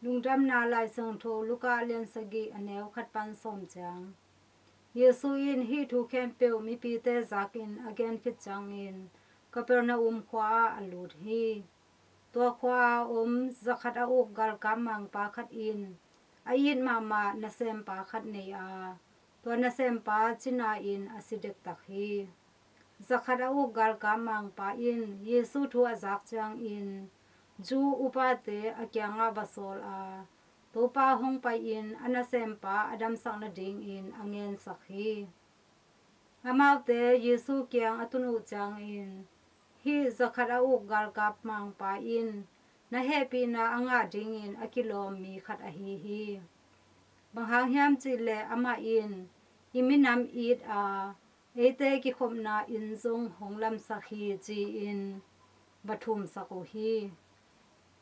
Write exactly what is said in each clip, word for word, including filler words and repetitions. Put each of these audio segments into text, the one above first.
Lungdamna Laisiangtho Luka a lian sagih, a neu khat pan sawm ciang. Jesu in hih thu khempeuh mipite zakin a gen khit ciangin Capernaum khua-ah a lut hi. Tua khua-a om zakhat a uk galkap mangpa khat in a it mahmah nasempa khat nei a, tua nasempa cina-in a si dektak hi. Zakhat a uk galkap mangpa in Jesu thu a zak ciangin Jew upate a kiangah va sawl a, Topa hong pai-in a nasempa a damsak nadingin a ngensak hi. Amaute Jesu kiang a tun uh ciangin, hih zakhat a uk galkap mangpa in na hehpihna a ngah dingin a kilawm mi khat ahi hi. Bang hang hiam cihleh amah in, i minam it a, eite kikhopna inn zong hong lamsak hi, ci-in va thumsak uh hi.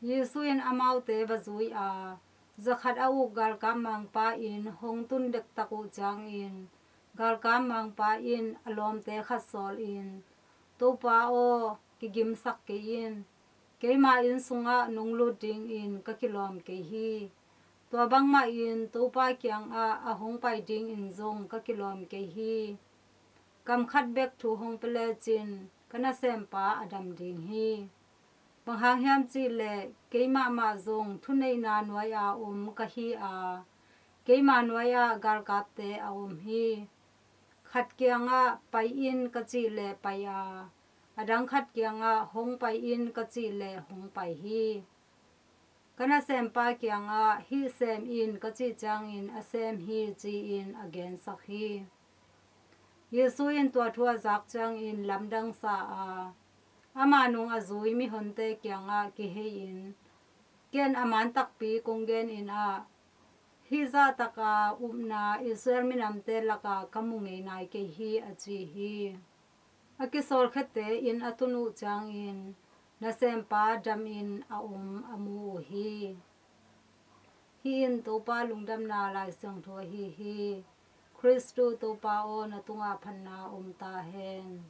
Jesu in amaute va zui a, zakhat a uk galkap mangpa in hong tun dektak uh ciangin galkap mangpa in a lawmte khat sawlin, Topa aw, kigimsak kei in. Keima inn sungah nong lut dingin ka kilawm kei hi. Tua bangmahin Topa kiangah a hong pai dingin zong ka kilawm kei hi. Kam khat bek thu hong pia lecin ka nasempa a dam ding hi. Bang hang hiam cihleh keimahmah zong thuneihna nuai-a om ka hi a, keima nuai-ah galkapte a om hi. Khat kiangah pai in ka cih leh pai a, a dang khat kiangah hong pai in ka cih leh hong pai hi. Ka nasempa kiangah hih sem in ka cih ciangin a sem hi, ci-in a gensak hi. Jesu in tua thu a zak ciangin lamdang sa a, ama nung a zui mihonte kiangah kihei-in, ken a man takpi kong genin ah, hih zahtaka upna Israel minamte laka ka mu ngei nai kei hi, a ci hi. A kisawlkhiate inn a tun uh ciangin nasempa damin a om a mu uh hi. Hih in Topa lungdamna Laisiangtho ahi hi. Khristu Topa aw, na tungah phatna om ta hen.